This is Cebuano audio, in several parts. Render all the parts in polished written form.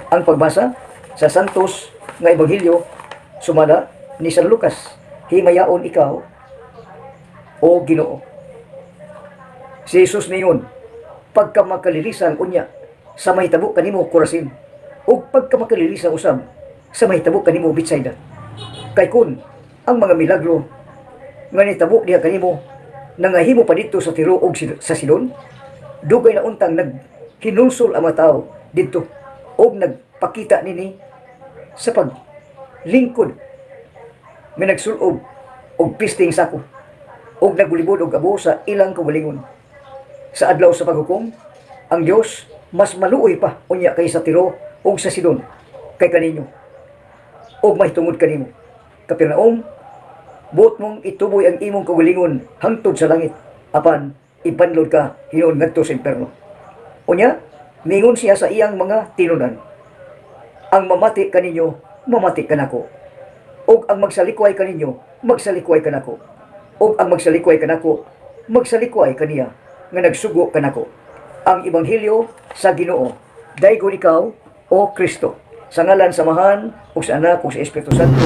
Ang pagbasa sa Santos nga Ebanghelyo sumala ni San Lucas. Himayaon ikaw, o Ginoo. Si Jesus ningon, "Pagkamakalilisan unya sa mahitabo kanimo, Corazin, ug pagkamakalilisan usab sa mahitabo kanimo, Betsaida. Kay kun ang mga milagro nga nitabo diha kanimo nangahimo pa didto sa Tiro ug sa Sidon, dugay na untang naghinulsol ang mga tao didto ug nagpakita nini sa paglingkod nga nagsulob og pisting sako ug nagulibod og abo sa ilang kaugalingon. Sa adlaw sa paghukom, ang Dios mas maluoy pa unya kaysa Tiro ug sa Sidon kay kaninyo ug mahitungod kanimo. Capernaum, buot mong ituboy ang imong kaugalingon hangtod sa langit, apan ibanlod ka hinuon ngadto sa imperno." Unya, mingon siya sa iyang mga tinunan, "Ang mamati kaninyo, mamati kanako. Ug ang magsalikway kaninyo, magsalikway kanako. Ug ang magsalikway kanako, magsalikway kaniya nga nagsugo kanako." Ang Ebanghelyo sa Ginoo. Daygon ikaw, o Kristo. Sa ngalan sa Amahan, ug sa Anak, ug sa Espiritu Santo.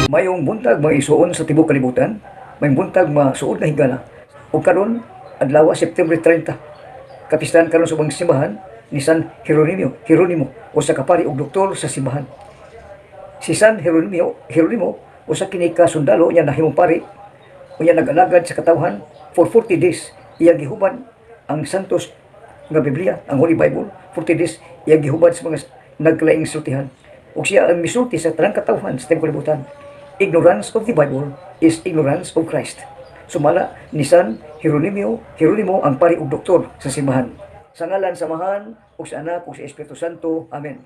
Mayong buntag, mga isuon sa tibuok kalibutan, mayong buntag, masuod nga higala. Ug karon adlaw September 30. Kapistahan karon sa ubang simbahan ni San Jeronimo, Jeronimo usa ka pari ug doktor sa simbahan. Si San Jeronimo, Jeronimo usa kini ka sundalo niya nahimong pari, unya nag-alagad sa katawhan for 40 days. Iyang gihubad ang Santos nga Biblia, ang Holy Bible, 40 days iyang gihubad sa mga nagkalaing sultihan. Ug siya ang misulti sa tanang katawhan sa tibuok kalibutan. "Ignorance of the Bible is ignorance of Christ." Sumala ni San Jeronimo, Jeronimo ang pari ug doktor sa simbahan. Sa ngalan sa Amahan, ug sa Anak, ug sa Espiritu Santo. Amen.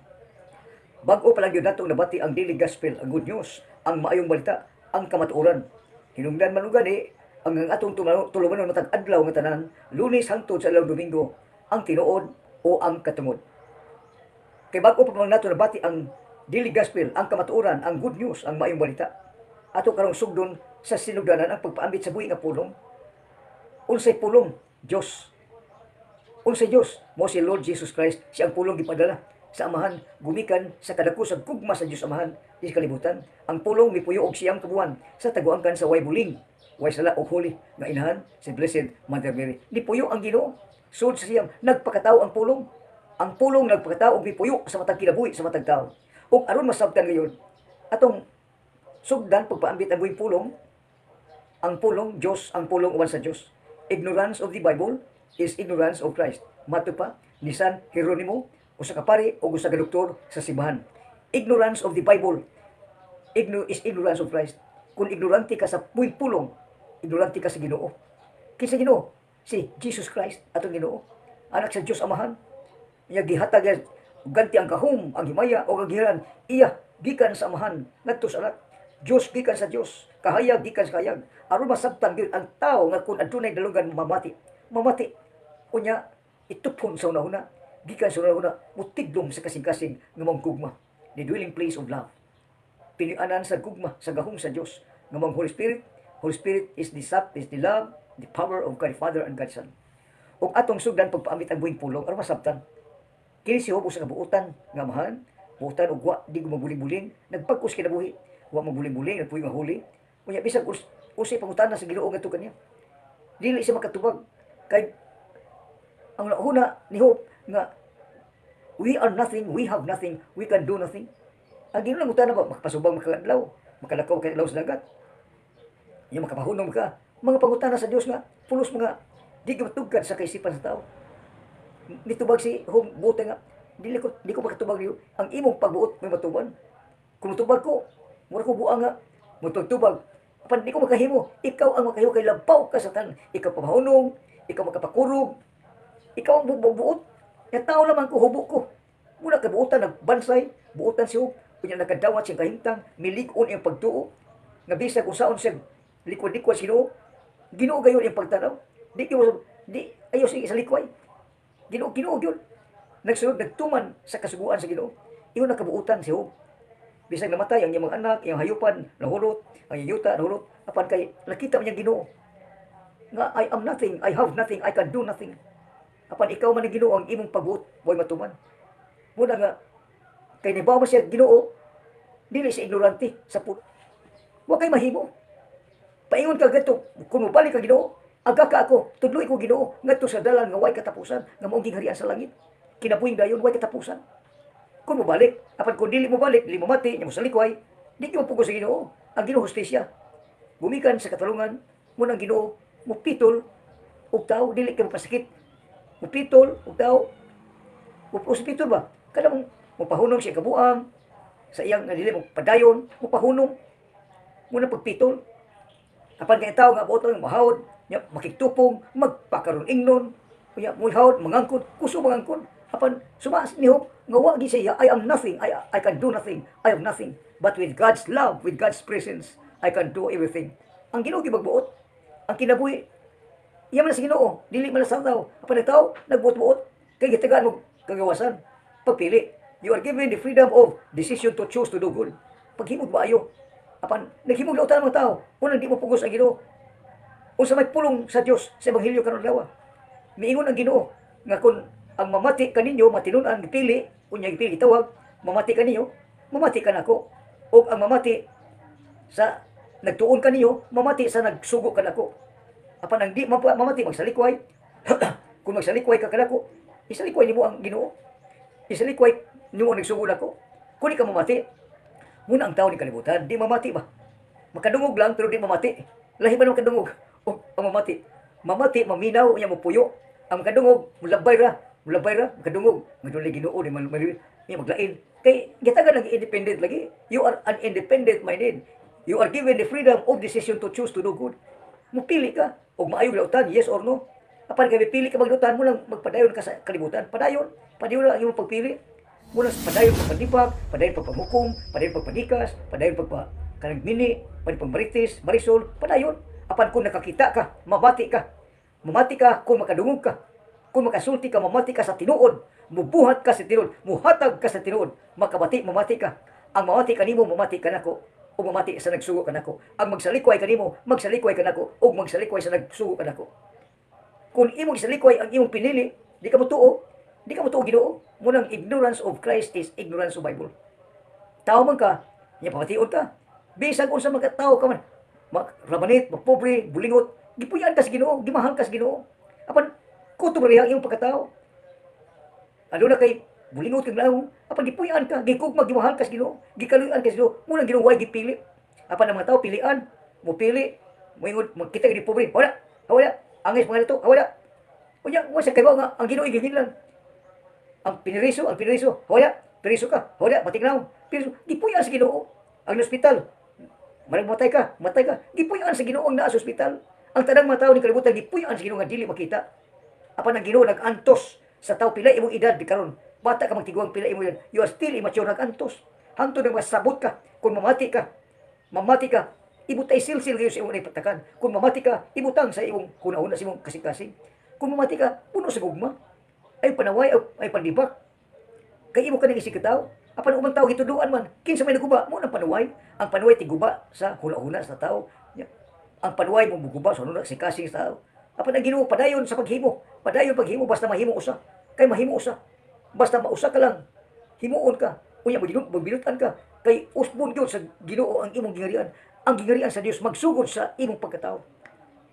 Bag-o pa lang gyud natong nabati ang daily gospel, ang good news, ang maayong balita, ang kamatuoran. Hinungdan man gani ang atong tulumanon matag adlaw nga tanan, Lunes hangtod sa adlaw Domingo, ang tinuod o ang katungod. Kay bag-o pa man nato nabati ang daily gospel, ang kamatuoran, ang good news, ang maayong balita. Ato karong sugdon sa sinugdanan ang pagpaambit sa buhi nga pulong. Unsay pulong? Dios. Unsay Dios? Mo si Lord Jesus Christ, siya ang pulong gipadala sa Amahan gumikan sa kadako sa gugma sa Dios Amahan sa kalibutan. Ang pulong mipuyo og 9 ka buwan sa taguangkan sa way buling, way sala og holy nga inahan si Blessed Mother Mary. Nipuyo ang Ginoo sud sa siyam, nagpakatao ang pulong. Ang pulong nagpakatao og mipuyo sa matag kinabuhi sa matag tao. Ug aron masabtan ngayon, atong sugdan pagpaambit ang buhing pulong, ang pulong Dios, ang pulong uban sa Dios. Ignorance of the Bible is ignorance of Christ. Mato pa ni San Jeronimo, usa ka pari o usa ka doktor sa simbahan. Ignorance of the Bible is ignorance of Christ. Kung ignorante ka sa buhing pulong, ignorante ka sa Ginoo. Kinsa Ginoo? Si Jesus Christ atong Ginoo. Anak sa Dios Amahan. Iya gihatag niya ganti ang gahom, ang himaya o ang gihiran iya gikan sa Amahan ngadto sa Anak. Dios gikan sa Dios, kahayag gikan sa kahayag. Aron masabtan gyud ang tao nga kung adunay dalungan mamati. Mamati unya itupon sa una-una, gikan sa una-una mutigdom sa kasing-kasing nga maong gugma, the dwelling place of love. Pinianan sa gugma sa gahom sa Dios nga maong Holy Spirit. Holy Spirit is the sap, is the love, the power of God Father and God Son. Ug atong sugdan pagpaambit ang buhing pulong aron masabtan. Kini si Job usa ka buutan nga amahan, buutan ug wa di mabuling-buling, nagpag-os kinabuhi, wa mabuling-buling, nagpuyo nga huli. Unya bisag unsay pangutana sa Ginoo ngadto kaniya, dili siya makatubag kay ang huna ni Job nga we are nothing, we have nothing, we can do nothing. Ang Ginoo nangutana ba, makapasubang maka adlaw, makalakaw ka adlaw sa dagat. Yung makapahunong ka, mga pangutana sa Dios nga pulos mga di ka matugkad sa kaisipan sa tao. Nitubag si Job buot nga dili ko makatubag niyo, ang imong pagbuot may matuban. Kung mutubag ko, mura ko buang nga mutubag. Apan di ko makahimo, ikaw ang makahimo kay labaw ka sa tanan. Ikaw pamahunong, ikaw makapakurog, ikaw ang bubuot. Ya tao lamang ko, hubo ko. Muna kay buotan nagbansay, buotan si Job. Unya nakadawat siyang kahimtang, milig-on iyang pagtuo, nga bisag usaon siya likwad-likwad sa Ginoo, Ginoo gayon iyang pagtanaw. Di kimo di ayo sa likway. Ginoo, Ginoo gyud. Nagsunod, nagtuman sa kasuguan sa Ginoo. Ingon nakabuutan si Job. Bisag namatay ang iyang mga anak, iyang hayupan, nahulot, ang iyang yuta, nahulot, apan kay nakita man niyang Ginoo nga I am nothing, I have nothing, I can do nothing. Apan ikaw man ang Ginoo, ang imong pagbuot mo'y matuman. Muna nga kay nibaw man siya Ginoo, dili siya ignorante sa pulo. Wa kay mahimo. Paingon ka gadto, kung mobalik ka Ginoo, aga ka ako, tudloy ko Ginoo ngadto sa dalan nga way katapusan, nga maong gingharian sa langit. Kinabuhing dayon way katapusan. Kung mobalik, apan kung dili mo balik, dili mo mati, nya mo salikway, di ka mapugos sa Ginoo. Ang Ginoo hustisya. Gumikan sa katalungan, mo nang Ginoo mupitol og tao, dili ka mapasakit. Mupitol og tao. Mupitol ba? Kada mong mupahunong siya kabuang sa iyang nga dili mo padayon, mupahunong mo na pagpitol. Apan kay tao nga buot lang mahawod, nya makigtupong, magpakaron ingnon, unya muhawod, mangangkon, kuso mangangkon. Apan suma ni Job nga wa gi siya, I am nothing, I can do nothing, I am nothing. But with God's love, with God's presence, I can do everything. Ang Ginoo gibagbuot, ang kinabuhi, iya man sa Ginoo, dili man sa tao. Apan ang tao nagbuot-buot kay gitagaan mo kagawasan. Pagpili, you are given the freedom of decision to choose to do good. Paghimog maayo. Apan naghimog lautan ang mga tao, unang di mo pugos ang Ginoo. Unsa may pulong sa Dios sa ebanghelyo karon adlaw? Miingon ang Ginoo nga kung ang mamati kaninyo matinun-an gipili, unya gipili gitawag, mamati kaninyo, mamati kanako. Ug ang mamati sa nagtuon kaninyo, mamati sa nagsugo kanako. Apan ang di mamati magsalikway, kung magsalikway ka kanako, isalikway nimo ang Ginoo. Isalikway nimo ang nagsugo nako. Kung di ka mamati, muna ang tao ni kalibutan, di mamati ba? Makadungog lang pero di mamati. Lahi ba naman kadungog? O ang mamati. Mamati, maminaw, unya mo puyo. Ang makadungog, mulabay ra, mulabay ra, makadungog. Ngaduli Ginoo di man niya maglain. Kay gitagan lang independent lagi. You are an independent minded. You are given the freedom of decision to choose to do good. Mupili ka og maayong lautan, yes or no. Apan kay pili ka maglautan mo lang magpadayon ka sa kalibutan. Padayon, padayon lang ang imong pagpili. Muna padayon pagpanibak, padayon pagpanghukom, padayon pagpanikas, padayon pagpa kanang mini, padayon pagmarites, marisol, padayon. Apan kung nakakita ka, mabati ka. Mamati ka kung makadungog ka. Kung makasulti ka, mamati ka sa tinuod. Mubuhat ka sa tinuod, muhatag ka sa tinuod. Makabati, mamati ka. Ang mamati kanimo, mamati ka nako o mamati sa nagsugo kanako. Ang magsalikway kanimo, magsalikway kanako o magsalikway sa nagsugo kanako. Kung imong isalikway ang imong pinili, di ka motuo, di ka motuo Ginoo. Munang ignorance of Christ is ignorance of Bible. Tao man ka, nya pamation ka. Bisag unsa man ka tao ka man, rabanit, mapobre, bulingot, gipuy-an ka sa Ginoo, gimahal ka sa Ginoo. Apan kutob ra ang imong pagkatao. Ano na kay bulingot kag laom, apan gipuy-an ka, gikugma, gimahal ka sa Ginoo, gikaluy-an ka sa Ginoo, munang Ginoo way gipili. Apan ang mga tao pilian, mo pili, moingon magkita gid pobre, wala, wala, angis mga nato, wala. Unya, wa sa kaybaw nga ang Ginoo gihinlan. Ang piniriso, wala, piriso ka, wala, matignaw. Piriso, gipuy-an sa Ginoo. Ang ospital, malag matay ka, matay ka, gipuy-an sa Ginoo ang naa sa ospital. Ang tanang mga tao ni kalibutan gipuy-an sa Ginoo nga dili makita. Apan ang Ginoo nag-antos sa tao pila imong edad di karon. Bata ka magtiguang, pila imong edad. You are still immature, nag-antos. Hangtod nang masabot ka kung mamati ka. Mamati ka, ibutay silsil kayo sa imong naipatakan. Kung mamati ka, ibutang sa imong hunahuna, sa imong kasing-kasing. Kung mamati ka, puno sa gugma. Ay panaway, ay pandibak. Kay imo ka nang isig tao. Apan ubang tao gituduan man, kinsa may naguba, mo nang panuway. Ang panuway tiguba sa huna-huna sa tao. Nya, ang panuway mo muguba sa huna si kasing sa tao. Apan ang Ginoo padayon sa paghimo, padayon paghimo basta mahimo usa. Kay mahimo usa. Basta mausa ka lang. Himuon ka. Unya magbinutan ka kay usbon gyud sa Ginoo ang imong gingarian. Ang gingarian sa Dios magsugod sa imong pagkatao.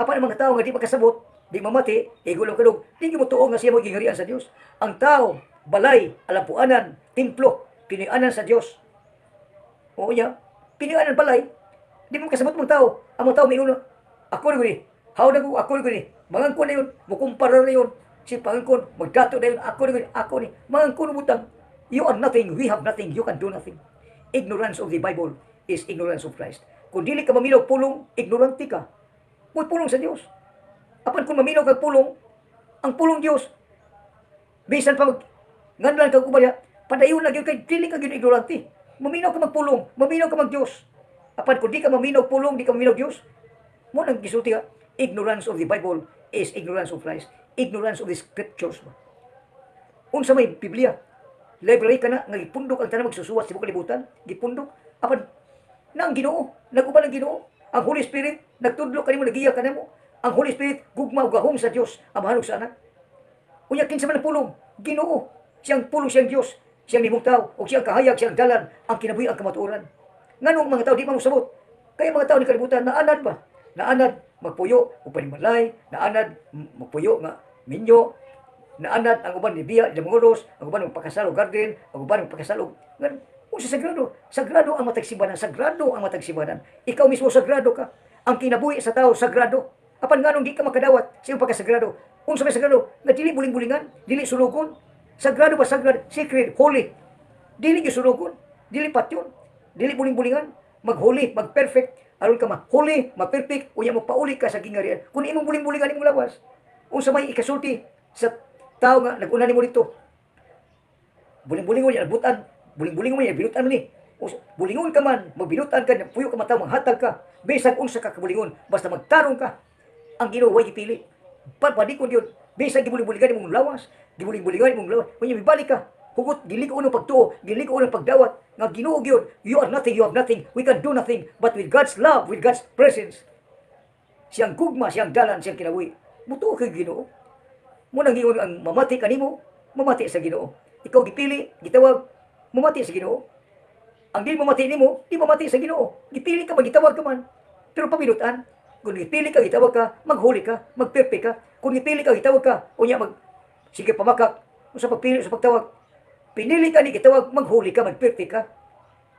Apan ang mga tao nga di makasabot, di mamati, igo lang kadug, di mo tuo nga siya mo gingarian sa Dios. Ang tao, balay, alampuanan, templo, pinuy-anan sa Dios. Oo niya, pinuy-anan balay. Di mo kasabot mong tao. Ang mga tao may uno, ako na guni, how na ko, ako na guni, mangangkon na yun, mukumpara na yun, si pangangkon, magdato na yun, ako na guni, ako ni, mangangkon butang. You are nothing, we have nothing, you can do nothing. Ignorance of the Bible is ignorance of Christ. Kung dili ka maminaw pulong, ignorante ka. Mo'y pulong sa Dios. Apan kung maminaw kag pulong, ang pulong Dios, bisan pa mag nganlan kag uban, padayon na gyud kay dili ka gyud ignorante. Maminaw ka magpulong, maminaw ka mag-Diyos. Apan kung di ka maminaw pulong, di ka maminaw Diyos, mao nang gisulti ka, ignorance of the Bible is ignorance of Christ. Ignorance of the Scriptures ba? Unsa may Biblia? Library ka na, nga gipundok ang tanan magsusuwat sa kalibutan, gipundok. Apan, na ang Ginoo, nag-uban ang Ginoo. Ang Holy Spirit, nagtudlo kanimo, nagiya kanimo. Ang Holy Spirit, gugma ug gahom sa Dios, Amahan ug sa Anak. Unya kinsa man ang pulong? Ginoo. Siyang pulong, siyang Dios, siyang nimong tao, ug siyang kahayag, siyang dalan, ang kinabuhi, ang kamatuoran. Nganong mga tao di man mosabot? Kaya mga tao ni kalibutan naanad ba? Naanad magpuyo ug panimalay, naanad magpuyo nga minyo, naanad ang uban ni biya ilang oras, ang uban magpakasal og garden, ang uban magpakasal og ngan unsa sagrado? Sagrado ang matag simbahan, sagrado ang matag simbahan. Ikaw mismo sagrado ka. Ang kinabuhi sa tao sagrado. Apan nganong di ka makadawat sa iyong pagkasagrado? Unsa may sagrado? Nga dili buling-bulingan, dili sunugon. Sagrado ba sagrado? Sacred, holy. Dili gyud sunugon, dili patyon, dili buling-bulingan, maghuli, mag-perfect, aron ka ma-holy, ma-perfect, unya mo pauli ka sa gingarian. Kung imong buling-bulingan imong lawas, unsa may ikasulti sa tao nga nag-una nimo dito? Buling-bulingon niya, butan, buling-bulingon niya, binutan mo ni. Bulingon ka man, magbinutan ka, puyo ka mataw, manghatag ka, bisag unsa ka kabulingon, basta magtarong ka. Ang Ginoo way gipili. Papadikon yun. Bisag gibuling-bulingan imong lawas, gibuling-bulingan imong lawas, unya mibalik ka. Hugot gilig-on ang pagtuo, gilig-on ang pagdawat nga Ginoo gyud. You are nothing, you have nothing, we can do nothing, but with God's love, with God's presence, siyang gugma, siyang dalan, siyang kinabuhi. Mutuo kay Ginoo. Mao nang giingon ang mamati kanimo, mamati sa Ginoo. Ikaw gipili, gitawag, mamati sa Ginoo. Ang di mamati nimo, di mamati sa Ginoo. Gipili ka man, gitawag ka man. Pero pabinutan, kung gipili ka, gitawag ka, maghuli ka, magperpe ka. Kung gipili ka, gitawag ka, unya mag sige pamakak sa pagpili sa pagtawag. Pinili ka ni gitawag, maghuli ka, magperpe ka.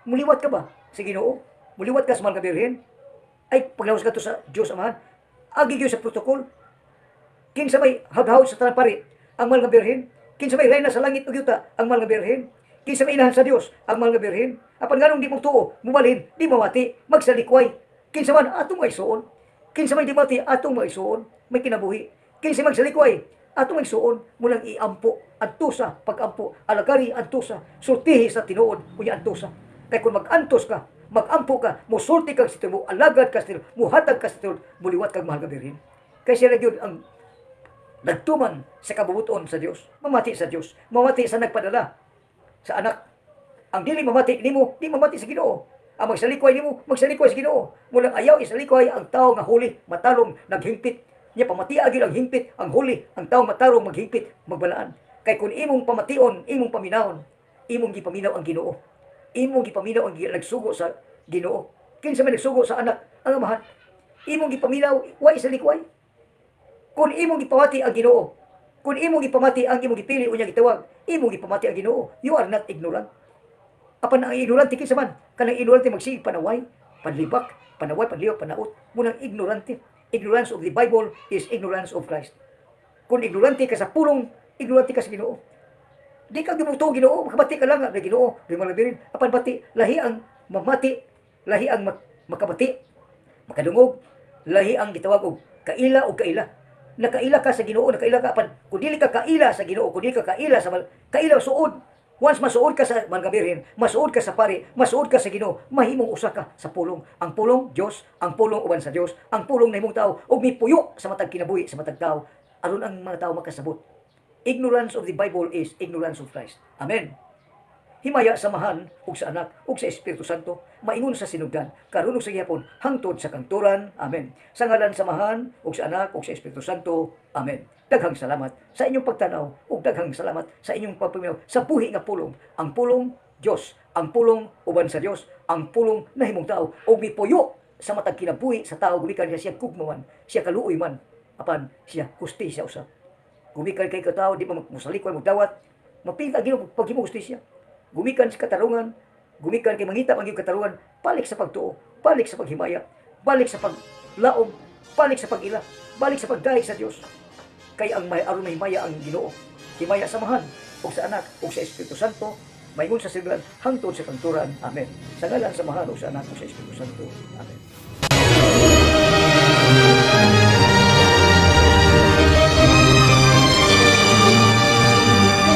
Muliwat ka ba sa Ginoo? Muliwat ka sa mga Birhen? Ay, paglawas ka to sa Diyos Amahan. Agi gyud sa protocol. Kinsa may hawd sa tanang pari, ang mahal nga Birhen. Kinsa may reyna sa langit ug yuta, ang mahal nga Birhen. Kinsa may inahan sa Dios, ang mahal nga Birhen. Apan nganong di mo tuo, mubalhin, di mamati, magsalikway. Kinsa man atong maisuon. Kinsa may di mati atong maisuon, may kinabuhi. Kinsa magsalikway, atong maisuon, mao nang iampo, antusa, pagampo, alagari antusa, sultihi sa tinuod, unya antusa. Kay kung mag-antos ka, mag-ampo ka, musulti ka sa tinuod, alagad ka sa tinuod, muhatag ka sa tinuod, muliwat kag mahal nga Birhen. Kay siya na gyud ang nagtuman sa kabubuton sa Dios, mamati sa Dios, mamati sa nagpadala sa anak. Ang dili mamati nimo, di mamati sa Ginoo. Ang magsalikway nimo, magsalikway sa Ginoo. Mao nang ayaw isalikway ang tao nga huli, matalong, naghingpit. Nya pamatia gyud ang hingpit, ang huli, ang tao matarong maghingpit, magbalaan. Kay kung imong pamation, imong paminawon, imong gipaminaw ang Ginoo. Imong gipaminaw ang nagsugo sa Ginoo. Kinsa may nagsugo sa anak, ang Amahan. Imong gipaminaw, way isalikway. Kung imong gipamati ang Ginoo, kung imong gipamati ang imong gipili unya gitawag, imong gipamati ang Ginoo. You are not ignorant. Apan ang ignorante kinsa man, kanang ignorante magsige panaway, panlibak, panaway, panlibak, panaot, mao nang ignorante. Ignorance of the Bible is ignorance of Christ. Kung ignorante ka sa pulong, ignorante ka sa Ginoo. Di ka gimuto Ginoo, makabati ka lang nga Ginoo, di man rin. Apan bati, lahi ang mamati, lahi ang makabati, makadungog, lahi ang gitawag og kaila o kaila. Nakaila ka sa Ginoo, nakaila ka apan kung dili ka kaila sa Ginoo, kung dili ka kaila sa kaila suod. Once masuod ka sa mga Birhen, masuod ka sa pari, masuod ka sa Ginoo, mahimong usa ka sa pulong. Ang pulong Dios, ang pulong uban sa Dios, ang pulong nahimong tao ug mipuyo sa matag kinabuhi sa matag tao aron ang mga tao makasabot. Ignorance of the Bible is ignorance of Christ. Amen. Himaya sa Amahan ug sa Anak ug sa Espiritu Santo, maingon sa sinugdan, karon ug sa gihapon, hangtod sa kangturan. Amen. Sa ngalan sa Amahan ug sa Anak ug sa Espiritu Santo. Amen. Daghang salamat sa inyong pagtanaw ug daghang salamat sa inyong pagpaminaw sa buhi nga pulong. Ang pulong Dios, ang pulong uban sa Dios, ang pulong nahimong tao ug mipuyo sa matag kinabuhi sa tao gumikan siya gugma man, siya kaluoy man, apan siya hustisya usab. Gumikan kay katao di pa musalikoy magdawat, mapilta Ginoo paghimo hustisya. Gumikan sa katarungan, gumikan kay mangita ang iyong katarungan, balik sa pagtuo, balik sa paghimaya, balik sa paglaom, balik sa pag-ila, balik sa pagdayeg sa Dios. Kay ang may aron mahimaya ang Ginoo. Himaya sa Amahan ug sa Anak ug sa Espiritu Santo, maingon sa sinugdan hangtod sa kangturan. Amen. Sa ngalan sa Amahan ug sa Anak ug sa Espiritu Santo. Amen.